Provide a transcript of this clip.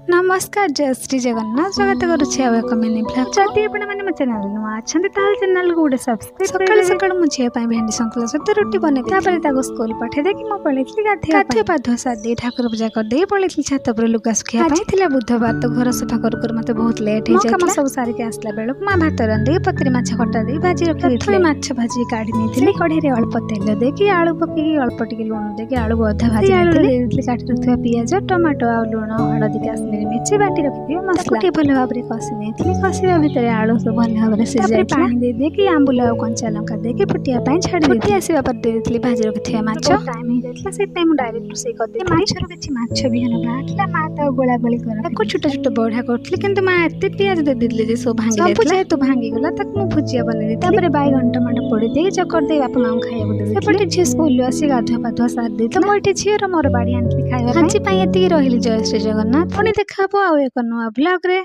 ନମସ୍କାର, ଜୟ ଶ୍ରୀ ଜଗନ୍ନାଥ। ସ୍ୱାଗତ କରୁଛି ଆଉ ଏକ ମିନି ଭ୍ଲଗ୍। ଯଦି ଆପଣମାନେ ମୋ ଚ୍ୟାନେଲ ନୂଆ ଅଛନ୍ତି, ତାହେଲେ ଚ୍ୟାନେଲକୁ ଗୋଟେ ସବସ୍କ୍ରାଇବ୍। ସକାଳୁ ସକାଳୁ ମୁଁ ଝିଅ ପାଇଁ ଭେଣ୍ଡି ସନ୍ତୁଳା ସହିତ ରୁଟି ବନେଇ, ତାପରେ ତାକୁ ସ୍କୁଲ ପଠେଇ ଦେଇକି ମୁଁ ପଳେଇଥିଲି ଗାଧୋଇବା। ଗାଧୁଆ ପାଧୁଆ ସାରି ଦେଇ, ଠାକୁର ପୂଜା କରିଦେଇ ପଳେଇଥିଲି ଛାତ ଉପରେ ଲୁଗା ଶୁଖିବା। ଆଜି ଥିଲା ବୁଧବାର, ତ ଘର ସଫା କରୁ କରୁ ମତେ ବହୁତ ଲେଟ୍ ହେଇଯାଇଥିଲା। କାମ ସବୁ ସାରିକି ଆସିଲା ବେଳକୁ ମା ଭାତ ରାନ୍ଧିକି, ପତ୍ରି ମାଛ କଟା ଦେଇ ଭାଜି ରଖିଦେଇଥିଲେ। ମାଛ ଭାଜି କାଢି ନେଇଥିଲି। କଢେଇରେ ଅଳ୍ପ ତେଲ ଦେଇକି, ଆଳୁ ପକେଇକି, ଅଳ୍ପ ଟିକେ ଲୁଣ ଦେଇକି ଆଳୁକୁ ଅଧା ଭାଜି ଆଳୁ ଦେଇଦେଇଥିଲି। କାଟି ରଖିଥିବା ପିଆଜ, ଟମାଟୋ ଆଉ ଲୁଣ, ହଳଦୀ, କାଶ୍ମୀରୀ ମିର୍ଚି, ବାଟି ରଖିଥିବା ମସଲା ଟିକେ ଭଲ ଭାବରେ କଷି ନେଇଥିଲି। କଷିବା ଭିତରେ ଆଳୁ ସବୁ ଭଲ ଭାବରେ ସିଝି ଯାଇଥିଲା। ପାଣି ଦେଇ ଦେଇକି, ଆମ୍ବୁଲ ଆଉ କଞ୍ଚା ଲଙ୍କା ଦେଇକି ଫୁଟିବା ପାଇଁ ଛାଡ଼ି। ଫୁଟି ଆସିବା ପରେ ଦେଇଦେଇଥିଲି ଭାଜି ରଖିଥିବା ମାଛ। ଟାଇମ୍ ହେଇଯାଇଥିଲା, ସେଥିପାଇଁ ମୁଁ ଡାଇରେକ୍ଟ ରୋଷେଇ କରିଦେଇଥିଲି। ମାଛରୁ କିଛି ମାଛ ବିହନ ବାହାରିଥିଲା। ମା ତାକୁ ଗୋଳା ଗୋଳି କରି ତାକୁ ଛୋଟ ଛୋଟ ବଢା କରୁଥିଲି, କିନ୍ତୁ ମା ଏତେ ପିଆଜ ଦେଇଦେଇଥିଲେ ଯେ ସବୁ ଭାଙ୍ଗି ସବୁ ଯେହେତୁ ଭାଙ୍ଗିଗଲା, ତାକୁ ମୁଁ ଭୁଜିଆ ବନେଇ ଦେଇଥିଲି। ତାପରେ ବାଇଗଣ, ଟମାଟୋ ପୋଡ଼ି ଦେଇ, ଚକଟି ଦେଇ ବାପା ମାଙ୍କୁ ଖାଇବାକୁ ଦେଇ। ସେପଟେ ଝିଅ ସ୍କୁଲରୁ ଆସି ଗାଧୁଆ ପାଧୁଆ ସାରି ଦେଇଥିଲା। ମୁଁ ଏଠି ଝିଅର ମୋର ବାଡ଼ି ଆଣିଥିଲି ଖାଇବା। ଆଜି ପାଇଁ ଏତିକି ରହିଲି। ଜୟ ଶ୍ରୀ ଜଗନ୍ନାଥ। ପୁଣି ଦେଖା ହବ ଆଉ ଏକ ନୂଆ ବ୍ଲଗରେ।